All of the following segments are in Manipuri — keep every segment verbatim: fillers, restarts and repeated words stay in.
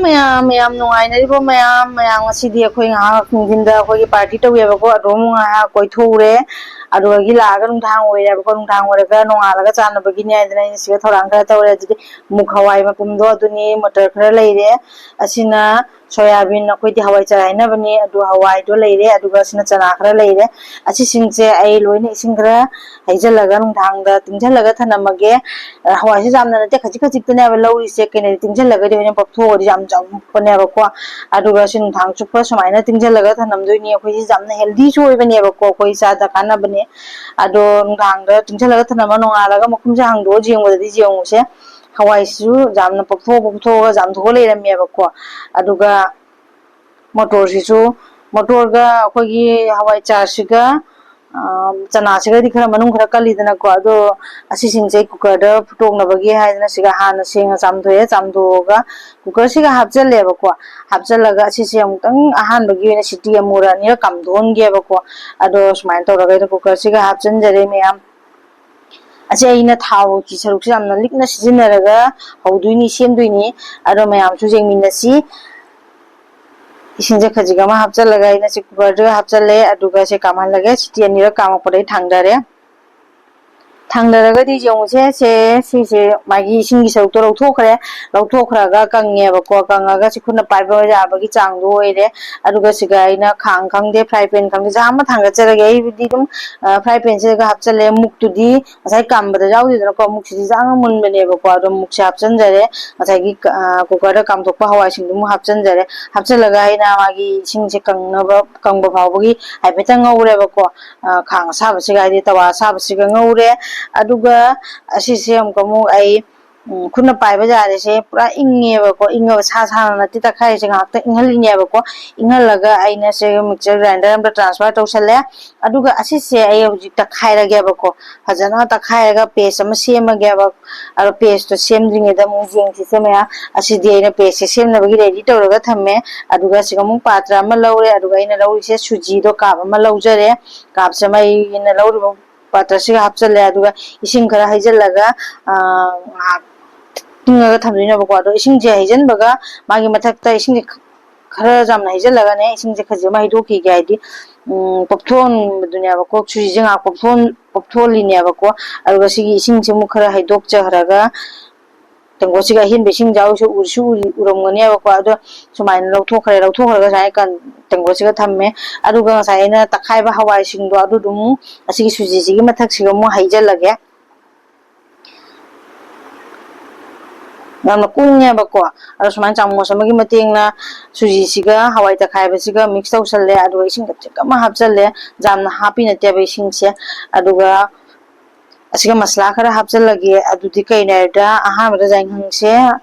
ꯃꯌꯥꯝ, ꯃꯌꯥꯝ ꯅꯨꯡꯉꯥꯏꯅꯔꯤꯕꯣ ꯃꯌꯥꯝ? ꯃꯌꯥꯝ ꯉꯁꯤꯗꯤ ꯑꯩꯈꯣꯏ ꯉꯥꯏꯍꯥꯛ ꯅꯨꯡꯊꯤꯟꯗ ꯑꯩꯈꯣꯏꯒꯤ party ꯇꯧꯋꯦꯕꯀꯣ, ꯑꯗꯨꯝ ꯉꯥꯏꯍꯥꯛ ꯀꯣꯏꯊꯣꯛꯎꯔꯦ꯫ ꯑꯗꯨꯗꯒꯤ ꯂꯥꯛꯑꯒ ꯅꯨꯡꯗꯥꯡ ꯑꯣꯏꯔꯦꯕꯀꯣ, ꯅꯨꯡꯗꯥꯡ ꯑꯣꯏꯔꯒ ꯅꯣꯡꯉꯥꯜꯂꯒ ꯆꯥꯅꯕꯒꯤꯅꯦ ꯍꯥꯏꯗꯅ ꯑꯩꯅ ꯁꯤꯗ ꯊꯧꯔꯥꯡ ꯈꯔ ꯇꯧꯔꯦ꯫ ꯑꯗꯨꯗꯤ ꯃꯨꯛ ꯍꯋꯥꯏ ꯃꯄꯨꯝꯗꯣ ꯑꯗꯨꯅꯤ, ꯃꯇꯔ ꯈꯔ ꯂꯩꯔꯦ, ꯑꯁꯤꯅ ꯁꯣꯌꯥꯕꯤꯟ, ꯑꯩꯈꯣꯏꯗꯤ ꯍꯋꯥꯏ ꯆꯥꯔ ꯍꯥꯏꯅꯕꯅꯦ, ꯑꯗꯨ ꯍꯋꯥꯏꯗꯣ ꯂꯩꯔꯦ, ꯑꯗꯨꯒ ꯑꯁꯤꯅ ꯆꯅꯥ ꯈꯔ ꯂꯩꯔꯦ꯫ ꯑꯁꯤꯁꯤꯡꯁꯦ ꯑꯩ ꯂꯣꯏꯅ ꯏꯁꯤꯡ ꯈꯔ ꯍꯩꯖꯤꯜꯂꯒ ꯅꯨꯡꯗꯥꯡꯗ ꯇꯤꯡꯁꯤꯜꯂꯒ ꯊꯝꯂꯝꯃꯒꯦ꯫ ꯑ, ꯍꯋꯥꯏꯁꯦ ꯌꯥꯝꯅ ꯅꯠꯇꯦ, ꯈꯖꯤꯛ ꯈꯖꯤꯛꯇꯅꯦꯕ ꯂꯧꯔꯤꯁꯦ, ꯀꯩꯅꯣꯗꯤ ꯇꯤꯡꯁꯤꯜꯂꯒꯗꯤ ꯍꯣꯔꯦꯟ ꯄꯣꯞꯊꯣꯛꯑꯒꯗꯤ ꯌꯥꯝ ꯆꯥꯎꯄꯅꯦꯕꯀꯣ꯫ ꯑꯗꯨꯒ ꯁꯤ ꯅꯨꯡꯗꯥꯡ ꯆꯨꯞꯄ ꯁꯨꯃꯥꯏꯅ ꯇꯤꯡꯁꯤꯜꯂꯒ ꯊꯝꯂꯝꯗꯣꯏꯅꯤ꯫ ꯑꯩꯈꯣꯏꯁꯤ ꯌꯥꯝꯅ healthyꯁꯨ ꯑꯣꯏꯕꯅꯦꯕꯀꯣ, ꯑꯩꯈꯣꯏ ꯏꯁꯥꯗ ꯀꯥꯟꯅꯕꯅꯦ꯫ ꯑꯗꯣ ꯅꯨꯡꯗꯥꯡꯗ ꯇꯤꯡꯁꯤꯜꯂꯒ ꯊꯝꯂꯝꯃ ꯅꯣꯡꯉꯥꯜꯂꯒ ꯃꯈꯨꯝꯁꯦ ꯍꯥꯡꯗꯣꯛꯑ ꯌꯦꯡꯕꯗꯗꯤ ꯌꯦꯡꯉꯨꯁꯦ, ꯍꯋꯥꯏꯁꯤꯁꯨ ꯌꯥꯝꯅ ꯄꯣꯞꯊꯣꯛꯑ ꯄꯣꯞꯊꯣꯛꯑꯒ ꯆꯥꯝꯊꯣꯛꯑ ꯂꯩꯔꯝꯃꯦꯕꯀꯣ꯫ ꯑꯗꯨꯒ ꯃꯣꯇꯣꯔꯁꯤꯁꯨ, ꯃꯣꯇꯣꯔꯒ ꯑꯩꯈꯣꯏꯒꯤ ꯍꯋꯥꯏ ꯆꯥꯔꯁꯤꯒ, ꯑ, ꯆꯅꯥꯁꯤꯒꯗꯤ ꯈꯔ ꯃꯅꯨꯡ ꯈꯔ ꯀꯜꯂꯤꯗꯅꯀꯣ꯫ ꯑꯗꯣ ꯑꯁꯤꯁꯤꯡꯁꯦ ꯑꯩ cookerꯗ ꯐꯨꯠꯇꯣꯛꯅꯕꯒꯤ ꯍꯥꯏꯗꯅ ꯁꯤꯒ ꯍꯥꯟꯅ ꯁꯦꯡꯅ ꯆꯥꯝꯊꯣꯛꯑꯦ꯫ ꯆꯥꯝꯊꯣꯛꯑꯒ cookerꯁꯤꯒ ꯍꯥꯞꯆꯜꯂꯦꯕꯀꯣ꯫ ꯍꯥꯞꯆꯜꯂꯒ ꯑꯁꯤꯁꯦ ꯑꯃꯨꯛꯇꯪ ꯑꯍꯥꯟꯕꯒꯤ ꯑꯣꯏꯅ ꯁꯤꯇꯤ ꯑꯃꯨꯔ ꯑꯅꯤꯔ ꯀꯥꯝꯊꯣꯛꯍꯟꯒꯦꯕꯀꯣ꯫ ꯑꯗꯣ ꯁꯨꯃꯥꯏꯅ ꯇꯧꯔꯒ ꯑꯩꯅ cookerꯁꯤꯒ ꯍꯥꯞꯆꯟꯖꯔꯦ ꯃꯌꯥꯝ꯫ ꯑꯁꯤ ꯑꯩꯅ ꯊꯥꯎꯒꯤ ꯁꯔꯨꯛꯁꯦ ꯌꯥꯝꯅ ꯂꯤꯛꯅ ꯁꯤꯖꯤꯟꯅꯔꯒ ꯍꯧꯗꯣꯏꯅꯤ, ꯁꯦꯝꯗꯣꯏꯅꯤ꯫ ꯑꯗꯣ ꯃꯌꯥꯝꯁꯨ ꯌꯦꯡꯃꯤꯟꯅꯁꯤ꯫ ꯏꯁꯤꯡꯁꯦ ꯈꯖꯤꯛ ꯑꯃ ꯍꯥꯞꯆꯜꯂꯒ ꯑꯩꯅ ꯁꯤ cookerꯗꯨꯒ ꯍꯥꯞꯆꯜꯂꯦ, ꯑꯗꯨꯒ ꯁꯦ ꯀꯥꯝꯍꯜꯂꯒꯦ꯫ ꯁꯤꯇꯤ ꯑꯅꯤꯔꯛ ꯀꯥꯝꯃꯛꯄꯗ ꯑꯩ ꯊꯥꯡꯗꯔꯦ꯫ ꯊꯥꯡꯗꯔꯒꯗꯤ ꯌꯦꯡꯉꯨꯁꯦ, ꯁꯦ, ꯁꯤꯁꯦ ꯃꯥꯒꯤ ꯏꯁꯤꯡꯒꯤ ꯁꯔꯨꯛꯇꯣ ꯂꯧꯊꯣꯛꯈ꯭ꯔꯦ꯫ ꯂꯧꯊꯣꯛꯈ꯭ꯔꯒ ꯀꯪꯉꯦꯕꯀꯣ꯫ ꯀꯪꯉꯒ ꯁꯤ ꯈꯨꯠꯅ ꯄꯥꯏꯕ ꯌꯥꯕꯒꯤ ꯆꯥꯡꯗꯣ ꯑꯣꯏꯔꯦ꯫ ꯑꯗꯨꯒ ꯁꯤꯒ ꯑꯩꯅ ꯈꯥꯡ ꯈꯪꯗꯦ, fry pan ꯈꯪꯗꯦ, ꯆꯥ ꯑꯃ ꯊꯥꯡꯒꯠꯆꯔꯒꯦ꯫ ꯑꯩꯕꯨꯗꯤ ꯑꯗꯨꯝ, ꯑ, fry panꯁꯤꯗꯒ ꯍꯥꯞꯆꯜꯂꯦ꯫ ꯃꯨꯛꯇꯨꯗꯤ ꯉꯁꯥꯏ ꯀꯥꯝꯕꯗ ꯌꯥꯎꯗꯦꯗꯅꯀꯣ, ꯃꯨꯛꯁꯤꯗꯤ ꯆꯥꯡꯅ ꯃꯨꯟꯕꯅꯦꯕꯀꯣ꯫ ꯑꯗꯣ ꯃꯨꯛꯁꯦ ꯍꯥꯞꯆꯟꯖꯔꯦ꯫ ꯉꯁꯥꯏꯒꯤ, ꯑ, cookerꯗ ꯀꯥꯝꯊꯣꯛꯄ ꯍꯋꯥꯏꯁꯤꯡꯗꯨ ꯑꯃꯨꯛ ꯍꯥꯞꯆꯟꯖꯔꯦ꯫ ꯍꯥꯞꯆꯜꯂꯒ ꯑꯩꯅ ꯃꯥꯒꯤ ꯏꯁꯤꯡꯁꯦ ꯀꯪꯅꯕ, ꯀꯪꯕ ꯐꯥꯎꯕꯒꯤ ꯍꯥꯏꯐꯦꯠꯇꯪ ꯉꯧꯔꯦꯕꯀꯣ꯫ ꯑ, ꯈꯥꯡ ꯑꯁꯥꯕꯁꯤꯒ, ꯍꯥꯏꯗꯤ ꯇꯋꯥ ꯑꯁꯥꯕꯁꯤꯒ ꯉꯧꯔꯦ꯫ ꯑꯗꯨꯒ ꯑꯁꯤꯁꯦ ꯑꯃꯨꯛꯀ ꯑꯃꯨꯛ ꯑꯩ, ꯎꯝ, ꯈꯨꯠꯅ ꯄꯥꯏꯕ ꯌꯥꯔꯦꯁꯦ, ꯄꯨꯔꯥ ꯏꯪꯉꯦꯕꯀꯣ꯫ ꯏꯪꯉꯕ ꯁꯥ ꯁꯥꯅ ꯅꯠꯇꯦ ꯇꯛꯈꯥꯏꯔꯤꯁꯦ, ꯉꯥꯏꯍꯥꯛꯇꯪ ꯏꯪꯍꯜꯂꯤꯅꯦꯕꯀꯣ꯫ ꯏꯪꯍꯜꯂꯒ ꯑꯩꯅ ꯁꯦ mixer grinder ꯑꯃꯗ transfer ꯇꯧꯁꯜꯂꯦ꯫ ꯑꯗꯨꯒ ꯑꯁꯤꯁꯦ ꯑꯩ ꯍꯧꯖꯤꯛ ꯇꯛꯈꯥꯏꯔꯒꯦꯕꯀꯣ꯫ ꯐꯖꯅ ꯇꯛꯈꯥꯏꯔꯒ paste ꯑꯃ ꯁꯦꯝꯃꯒꯦꯕ꯫ ꯑꯗꯣ pasteꯇꯣ ꯁꯦꯝꯗ꯭ꯔꯤꯉꯩꯗ ꯑꯃꯨꯛ ꯌꯦꯡꯁꯤꯁꯦ ꯃꯌꯥꯝ꯫ ꯑꯁꯤꯗꯤ ꯑꯩꯅ pasteꯁꯦ ꯁꯦꯝꯅꯕꯒꯤ ready ꯇꯧꯔꯒ ꯊꯝꯃꯦ꯫ ꯑꯗꯨꯒ ꯁꯤꯒ ꯑꯃꯨꯛ ꯄꯥꯇ꯭ꯔ ꯑꯃ ꯂꯧꯔꯦ꯫ ꯑꯗꯨꯒ ꯑꯩꯅ ꯂꯧꯔꯤꯁꯦ ꯁꯨꯖꯤꯗꯣ cup ꯑꯃ ꯂꯧꯖꯔꯦ꯫ Cupꯁꯦ ꯑꯃ ꯑꯩꯅ ꯂꯧꯔꯤꯕ ꯄꯥꯇ꯭ꯔꯁꯤꯒ ꯍꯥꯞꯆꯜꯂꯦ꯫ ꯑꯗꯨꯒ ꯏꯁꯤꯡ ꯈꯔ ꯍꯩꯖꯤꯜꯂꯒ, ꯑ, ꯉꯥꯏꯍꯥꯛ ꯇꯤꯡꯉꯒ ꯊꯝꯗꯣꯏꯅꯦꯕꯀꯣ꯫ ꯑꯗꯣ ꯏꯁꯤꯡꯁꯦ ꯍꯩꯖꯤꯟꯕꯒ ꯃꯥꯒꯤ ꯃꯊꯛꯇ ꯏꯁꯤꯡꯁꯦ ꯈ-, ꯈꯔ ꯌꯥꯝꯅ ꯍꯩꯖꯤꯜꯂꯒꯅꯦ, ꯏꯁꯤꯡꯁꯦ ꯈꯖꯤꯛ ꯑꯃ ꯍꯩꯗꯣꯛꯈꯤꯒꯦ, ꯍꯥꯏꯗꯤ, ꯎꯝ, ꯄꯣꯞꯊꯣꯛꯍꯟꯕꯗꯨꯅꯦꯕꯀꯣ꯫ ꯁꯨꯖꯤꯁꯦ ꯉꯥꯏꯍꯥꯛ ꯄꯣꯞꯊꯣꯛꯍꯟ-, ꯄꯣꯞꯊꯣꯛꯍꯜꯂꯤꯅꯦꯕꯀꯣ꯫ ꯑꯗꯨꯒ ꯁꯤꯒꯤ ꯏꯁꯤꯡꯁꯦ ꯑꯃꯨꯛ ꯈꯔ ꯍꯩꯗꯣꯛꯆꯈ꯭ꯔꯒ, ꯇꯦꯡꯀꯣꯠꯁꯤꯒ ꯑꯍꯦꯟꯕ ꯏꯁꯤꯡ ꯌꯥꯎꯔꯤꯁꯨ ꯎꯔꯁꯨ ꯎꯔꯤ-, ꯎꯔꯝꯒꯅꯦꯕꯀꯣ꯫ ꯑꯗꯣ ꯁꯨꯃꯥꯏꯅ ꯂꯧꯊꯣꯛꯈ꯭ꯔꯦ꯫ ꯂꯧꯊꯣꯛꯈ꯭ꯔꯒ ꯁꯨꯃꯥꯏꯅ ꯀꯟ-, ꯇꯦꯡꯀꯣꯠꯁꯤꯒ ꯊꯝꯃꯦ꯫ ꯑꯗꯨꯒ ꯉꯁꯥꯏ ꯑꯩꯅ ꯇꯛꯈꯥꯏꯕ ꯍꯋꯥꯏꯁꯤꯡꯗꯣ ꯑꯗꯨꯗꯨ ꯑꯃꯨꯛ ꯑꯁꯤꯒꯤ ꯁꯨꯖꯤꯁꯤꯒꯤ ꯃꯊꯛꯁꯤꯒ ꯑꯃꯨꯛ ꯍꯩꯖꯤꯜꯂꯒꯦ꯫ ꯌꯥꯝꯅ ꯀꯨꯡꯉꯦꯕꯀꯣ꯫ ꯑꯗꯣ ꯁꯨꯃꯥꯏꯅ ꯆꯥꯃꯁ ꯑꯃꯒꯤ ꯃꯇꯦꯡꯅ ꯁꯨꯖꯤꯁꯤꯒ ꯍꯋꯥꯏ ꯇꯛꯈꯥꯏꯕꯁꯤꯒ mix ꯇꯧꯁꯜꯂꯦ꯫ ꯑꯗꯨꯒ ꯏꯁꯤꯡ ꯈꯖꯤꯛ ꯑꯃ ꯍꯥꯞꯆꯜꯂꯦ, ꯌꯥꯝꯅ ꯍꯥꯞꯄꯤ ꯅꯠꯇꯦꯕ ꯏꯁꯤꯡꯁꯦ꯫ ꯑꯗꯨꯒ ꯑꯁꯤꯒ ꯃꯁꯂꯥ ꯈꯔ ꯍꯥꯞꯆꯜꯂꯒꯦ꯫ ꯑꯗꯨꯗꯤ ꯀꯩꯅꯣ ꯍꯥꯏꯕꯗ, ꯑꯍꯥꯟꯕꯗ ꯌꯥꯏꯉꯪꯁꯦ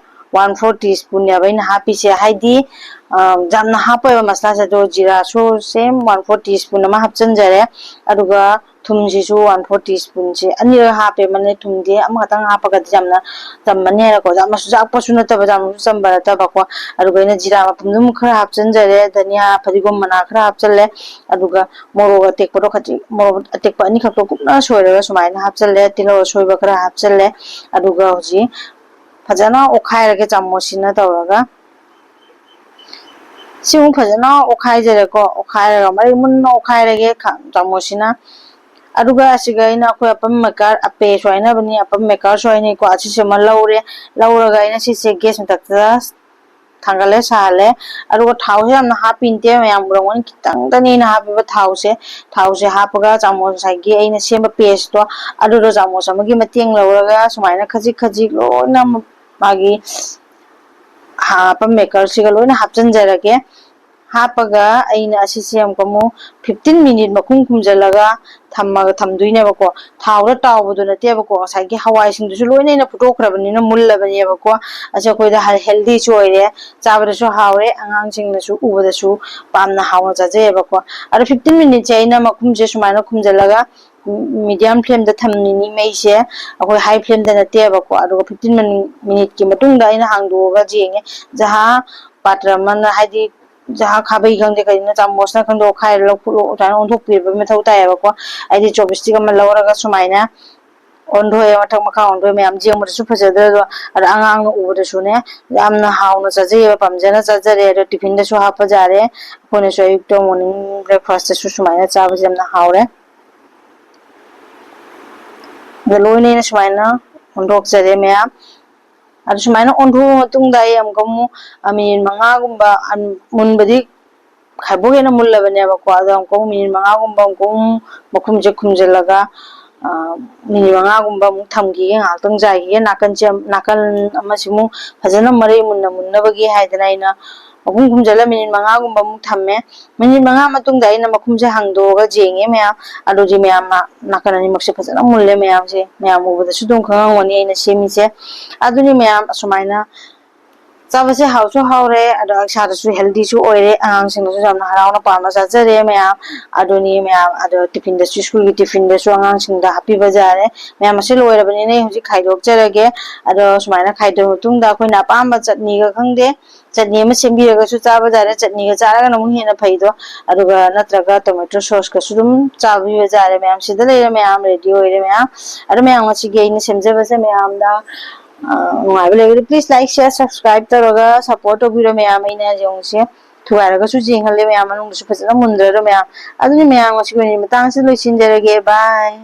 one four teaspoon ꯅꯦꯕ ꯑꯩꯅ ꯍꯥꯞꯄꯤꯁꯦ, ꯍꯥꯏꯗꯤ, ꯑ, ꯌꯥꯝꯅ ꯍꯥꯞꯄꯣꯏꯕ ꯃꯁꯂꯥꯁꯦ꯫ ꯑꯗꯣ ꯖꯤꯔꯥꯁꯨ same one four teaspoon ꯑꯃ ꯍꯥꯞꯆꯟꯖꯔꯦ꯫ ꯑꯗꯨꯒ ꯊꯨꯝꯁꯤꯁꯨ one four teaspoon ꯁꯦ ꯑꯅꯤꯔꯛ ꯍꯥꯞꯄꯦ, ꯃꯅꯦ, ꯊꯨꯝꯗꯤ ꯑꯃꯈꯛꯇꯪ ꯍꯥꯞꯄꯒꯗꯤ ꯌꯥꯝꯅ ꯆꯝꯃꯅꯤ ꯍꯥꯏꯅꯀꯣ꯫ ꯌꯥꯝꯅꯁꯨ ꯌꯥꯛꯄꯁꯨ ꯅꯠꯇꯕ, ꯌꯥꯝꯅꯁꯨ ꯆꯝꯕ ꯅꯠꯇꯕꯀꯣ꯫ ꯑꯗꯨꯒ ꯑꯩꯅ ꯖꯤꯔꯥ ꯃꯄꯨꯝꯗꯨꯃ ꯈꯔ ꯍꯥꯞꯆꯟꯖꯔꯦ, ꯙꯅꯤꯌꯥ, ꯐꯗꯤꯒꯣꯝ ꯃꯅꯥ ꯈꯔ ꯍꯥꯞꯆꯜꯂꯦ꯫ ꯑꯗꯨꯒ ꯃꯣꯔꯣꯛ ꯑꯇꯦꯛꯄꯗꯣ ꯈꯖꯤꯛ, ꯃꯣꯔꯣꯛ ꯑꯇꯦꯛꯄ ꯑꯅꯤꯈꯛꯇꯣ ꯀꯨꯞꯅ ꯁꯣꯏꯔꯒ ꯁꯨꯃꯥꯏꯅ ꯍꯥꯞꯆꯜꯂꯦ, ꯇꯤꯜꯍꯧ ꯑꯁꯣꯏꯕ ꯈꯔ ꯍꯥꯞꯆꯜꯂꯦ꯫ ꯑꯗꯨꯒ ꯍꯧꯖꯤꯛ ꯐꯖꯅ ꯑꯣꯠꯈꯥꯏꯔꯒꯦ ꯆꯥꯃꯁꯁꯤꯅ ꯇꯧꯔꯒ꯫ ꯁꯤ ꯑꯃꯨꯛ ꯐꯖꯅ ꯑꯣꯠꯈꯥꯏꯖꯔꯦꯀꯣ꯫ ꯑꯣꯠꯈꯥꯏꯔꯒ ꯃꯔꯩ ꯃꯨꯟꯅ ꯑꯣꯠꯈꯥꯏꯔꯒꯦ ꯈꯥ-, ꯆꯥꯃꯁꯁꯤꯅ꯫ ꯑꯗꯨꯒ ꯑꯁꯤꯒ ꯑꯩꯅ ꯑꯩꯈꯣꯏ ꯑꯄꯝ maker, ꯑꯄꯦꯁꯨ ꯍꯥꯏꯅꯕꯅꯤ, ꯑꯄꯝ makerꯁꯨ ꯍꯥꯏꯅꯩꯀꯣ꯫ ꯑꯁꯤꯁꯤꯃ ꯂꯧꯔꯦ꯫ ꯂꯧꯔꯒ ꯑꯩꯅ ꯁꯤꯁꯦ gas ꯃꯊꯛꯇ ꯊꯥꯡꯒꯠꯂꯦ, ꯁꯥꯍꯜꯂꯦ꯫ ꯑꯗꯨꯒ ꯊꯥꯎꯁꯦ ꯌꯥꯝꯅ ꯍꯥꯞꯄꯤ ꯅꯠꯇꯦ, ꯃꯌꯥꯝ ꯎꯔꯝꯒꯅꯤ, ꯈꯤꯇꯪꯗꯅꯦ ꯑꯩꯅ ꯍꯥꯞꯄꯤꯕ ꯊꯥꯎꯁꯦ꯫ ꯊꯥꯎꯁꯦ ꯍꯥꯞꯄꯒ ꯆꯥꯃꯁ ꯉꯁꯥꯏꯒꯤ ꯑꯩꯅ ꯁꯦꯝꯕ pasteꯇꯣ, ꯑꯗꯨꯗꯣ ꯆꯥꯃꯁ ꯑꯃꯒꯤ ꯃꯇꯦꯡ ꯂꯧꯔꯒ ꯁꯨꯃꯥꯏꯅ ꯈꯖꯤꯛ ꯈꯖꯤꯛ ꯂꯣꯏꯅ ꯃꯥꯒꯤ ꯍꯥꯞꯄ makerꯁꯤꯒ ꯂꯣꯏꯅ ꯍꯥꯞꯆꯤꯟꯖꯔꯒꯦ꯫ ꯍꯥꯞꯄꯒ ꯑꯩꯅ ꯑꯁꯤꯁꯦ ꯑꯃꯨꯛꯀ ꯑꯃꯨꯛ fifteen minute ꯃꯈꯨꯝ ꯈꯨꯝꯖꯤꯜꯂꯒ ꯊꯝꯃꯒ ꯊꯝꯗꯣꯏꯅꯦꯕꯀꯣ꯫ ꯊꯥꯎꯗ ꯇꯥꯎꯕꯗꯨ ꯅꯠꯇꯦꯕꯀꯣ, ꯉꯁꯥꯏꯒꯤ ꯍꯋꯥꯏꯁꯤꯡꯗꯨꯁꯨ ꯂꯣꯏꯅ ꯑꯩꯅ ꯐꯨꯠꯇꯣꯛꯈ꯭ꯔꯕꯅꯤꯅ ꯃꯨꯜꯂꯕꯅꯦꯕꯀꯣ꯫ ꯑꯁꯤ ꯑꯩꯈꯣꯏꯗ ꯍꯦꯜꯗꯤꯁꯨ ꯑꯣꯏꯔꯦ, ꯆꯥꯕꯗꯁꯨ ꯍꯥꯎꯔꯦ, ꯑꯉꯥꯡꯁꯤꯡꯅꯁꯨ ꯎꯕꯗꯁꯨ ꯄꯥꯝꯅ ꯍꯥꯎꯅ ꯆꯥꯖꯩꯑꯕꯀꯣ꯫ ꯑꯗꯣ fifteen minuteꯁꯦ ꯑꯩꯅ ꯃꯈꯨꯝꯁꯦ ꯁꯨꯃꯥꯏꯅ ꯈꯨꯝꯖꯤꯜꯂꯒ medium flameꯗ ꯊꯝꯃꯤꯅꯤ ꯃꯩꯁꯦ, ꯑꯩꯈꯣꯏ high flameꯗ ꯅꯠꯇꯦꯕꯀꯣ꯫ ꯑꯗꯨꯒ fifteen minuteꯀꯤ ꯃꯇꯨꯡꯗ ꯑꯩꯅ ꯍꯥꯡꯗꯣꯛꯑꯒ ꯌꯦꯡꯉꯦ, ꯖꯍꯥ ꯄꯥꯇ꯭ꯔ ꯑꯃꯅ, ꯍꯥꯏꯗꯤ ꯖꯍꯥ ꯈꯥꯕꯩ ꯈꯪꯗꯦ ꯀꯔꯤꯅꯣ, ꯆꯥꯃꯁꯅ ꯈꯪꯗꯦ, ꯑꯣꯠꯈꯥꯏꯔ ꯂꯧꯊꯣꯛ-, ꯑꯗꯨꯃꯥꯏꯅ ꯑꯣꯟꯊꯣꯛꯄꯤꯕ ꯃꯊꯧ ꯇꯥꯏꯌꯦꯕꯀꯣ꯫ ꯑꯩꯗꯤ chopstick ꯑꯃ ꯂꯧꯔꯒ ꯁꯨꯃꯥꯏꯅ ꯑꯣꯟꯊꯣꯛꯑꯦ, ꯃꯊꯛ ꯃꯈꯥ ꯑꯣꯟꯊꯣꯛꯑꯦ ꯃꯌꯥꯝ, ꯌꯦꯡꯕꯗꯁꯨ ꯐꯖꯗ꯭ꯔꯁꯨ꯫ ꯑꯗ ꯑꯉꯥꯡꯅ ꯎꯕꯗꯁꯨꯅꯦ ꯌꯥꯝꯅ ꯍꯥꯎꯅ ꯆꯥꯖꯩꯑꯕ, ꯄꯥꯝꯖꯅ ꯆꯥꯖꯔꯦ꯫ ꯑꯗꯣ ꯇꯤꯐꯤꯟꯗꯁꯨ ꯍꯥꯞꯄ ꯌꯥꯔꯦ꯫ ꯑꯩꯈꯣꯏꯅꯁꯨ ꯑꯌꯨꯛꯇ morning breakfastꯇꯁꯨ ꯁꯨꯃꯥꯏꯅ ꯆꯥꯕꯁꯦ ꯌꯥꯝꯅ ꯍꯥꯎꯔꯦ꯫ ꯑꯗ ꯂꯣꯏꯅ ꯑꯩꯅ ꯁꯨꯃꯥꯏꯅ ꯑꯣꯟꯊꯣꯛꯆꯔꯦ ꯃꯌꯥꯝ꯫ ꯑꯗꯨ ꯁꯨꯃꯥꯏꯅ ꯑꯣꯟꯊꯣꯛꯑ ꯃꯇꯨꯡꯗ ꯑꯩ ꯑꯃꯨꯛꯀ ꯑꯃꯨꯛ, ꯑ, ꯃꯤꯅꯤꯠ ꯃꯉꯥꯒꯨꯝꯕ, ꯑꯟ-, ꯃꯨꯟꯕꯗꯤ ꯈꯥꯏꯕꯣꯛ ꯍꯦꯟꯅ ꯃꯨꯜꯂꯕꯅꯦꯕꯀꯣ꯫ ꯑꯗꯣ ꯑꯃꯨꯛꯀ ꯑꯃꯨꯛ ꯃꯤꯅꯤꯠ ꯃꯉꯥꯒꯨꯝꯕ ꯑꯃꯨꯛꯀ ꯑꯃꯨꯛ ꯃꯈꯨꯝꯁꯦ ꯈꯨꯝꯖꯤꯜꯂꯒ, ꯑ, ꯃꯤꯅꯤꯠ ꯃꯉꯥꯒꯨꯝꯕ ꯑꯃꯨꯛ ꯊꯝꯈꯤꯒꯦ, ꯉꯥꯏꯍꯥꯛꯇꯪ ꯆꯥꯏꯈꯤꯒꯦ꯫ ꯅꯥꯀꯟꯁꯦ, ꯅꯥꯀꯟ ꯑꯃꯁꯤꯃꯨꯛ ꯐꯖꯅ ꯃꯔꯩ ꯃꯨꯟꯅ ꯃꯨꯟꯅꯕꯒꯤ ꯍꯥꯏꯗꯅ ꯑꯩꯅ ꯃꯈꯨꯝ ꯈꯨꯝꯖꯤꯜꯂ ꯃꯤꯅꯤꯠ ꯃꯉꯥꯒꯨꯝꯕ ꯑꯃꯨꯛ ꯊꯝꯃꯦ꯫ ꯃꯤꯅꯤꯠ ꯃꯉꯥ ꯃꯇꯨꯡꯗ ꯑꯩꯅ ꯃꯈꯨꯝꯁꯦ ꯍꯥꯡꯗꯣꯛꯑꯒ ꯌꯦꯡꯉꯦ ꯃꯌꯥꯝ꯫ ꯑꯗꯨꯗꯤ ꯃꯌꯥꯝ, ꯅꯥꯀꯟ ꯑꯅꯤꯃꯛꯁꯦ ꯐꯖꯅ ꯃꯨꯜꯂꯦ ꯃꯌꯥꯝꯁꯦ꯫ ꯃꯌꯥꯝ ꯎꯕꯗꯁꯨ ꯑꯗꯨꯝ ꯈꯪꯉꯝꯒꯅꯤ ꯑꯩꯅ ꯁꯦꯝꯃꯤꯁꯦ꯫ ꯑꯗꯨꯅꯤ ꯃꯌꯥꯝ, ꯑꯁꯨꯃꯥꯏꯅ ꯆꯥꯕꯁꯦ ꯍꯥꯎꯁꯨ ꯍꯥꯎꯔꯦ, ꯑꯗꯣ ꯏꯁꯥꯗꯁꯨ healthyꯁꯨ ꯑꯣꯏꯔꯦ, ꯑꯉꯥꯡꯁꯤꯡꯅꯁꯨ ꯌꯥꯝꯅ ꯍꯔꯥꯎꯅ ꯄꯥꯝꯅ ꯆꯥꯖꯔꯦ ꯃꯌꯥꯝ꯫ ꯑꯗꯨꯅꯤ ꯃꯌꯥꯝ, ꯑꯗꯣ tiffinꯗꯁꯨ, schoolꯒꯤ tiffinꯗꯁꯨ ꯑꯉꯥꯡꯁꯤꯡꯗ ꯍꯥꯞꯄꯤꯕ ꯌꯥꯔꯦ꯫ ꯃꯌꯥꯝ, ꯑꯁꯤ ꯂꯣꯏꯔꯕꯅꯤꯅ ꯑꯩ ꯍꯧꯖꯤꯛ ꯈꯥꯏꯗꯣꯛꯆꯔꯒꯦ꯫ ꯑꯗꯣ ꯁꯨꯃꯥꯏꯅ ꯈꯥꯏꯗꯣꯛꯑ ꯃꯇꯨꯡꯗ ꯑꯩꯈꯣꯏꯅ ꯑꯄꯥꯝꯕ ꯆꯠꯅꯤꯒ ꯈꯪꯗꯦ, ꯆꯠꯅꯤ ꯑꯃ ꯁꯦꯝꯕꯤꯔꯒꯁꯨ ꯆꯥꯕ ꯌꯥꯔꯦ, ꯆꯠꯅꯤꯒ ꯆꯥꯔꯒꯅ ꯑꯃꯨꯛ ꯍꯦꯟꯅ ꯐꯩꯗꯣ꯫ ꯑꯗꯨꯒ ꯅꯠꯇ꯭ꯔꯒ tomato sauceꯀꯁꯨ ꯑꯗꯨꯝ ꯆꯥꯕꯤꯕ ꯌꯥꯔꯦ ꯃꯌꯥꯝ꯫ ꯁꯤꯗ ꯂꯩꯔꯦ ꯃꯌꯥꯝ, ready ꯑꯣꯏꯔꯦ ꯃꯌꯥꯝ꯫ ꯑꯗꯣ ꯃꯌꯥꯝ, ꯉꯁꯤꯒꯤ ꯑꯩꯅ ꯁꯦꯝꯖꯕꯁꯦ ꯃꯌꯥꯝꯗ, ꯑ, ꯅꯨꯡꯉꯥꯏꯕ ꯂꯩꯔꯒꯗꯤ please like, share, subscribe ꯇꯧꯔꯒ support ꯇꯧꯕꯤꯔꯣ ꯃꯌꯥꯝ꯫ ꯑꯩꯅ ꯌꯦꯡꯉꯨꯁꯦ, ꯊꯨꯒꯥꯏꯔꯒꯁꯨ ꯌꯦꯡꯍꯜꯂꯦ ꯃꯌꯥꯝ, ꯃꯅꯨꯡꯗꯁꯨ ꯐꯖꯅ ꯃꯨꯟꯗ꯭ꯔꯗꯣ ꯃꯌꯥꯝ꯫ ꯑꯗꯨꯅꯤ ꯃꯌꯥꯝ, ꯉꯁꯤꯒꯤ ꯑꯣꯏꯅꯗꯤ ꯃꯇꯥꯡꯁꯤꯗ ꯂꯣꯏꯁꯤꯟꯖꯔꯒꯦ꯫ Bye꯫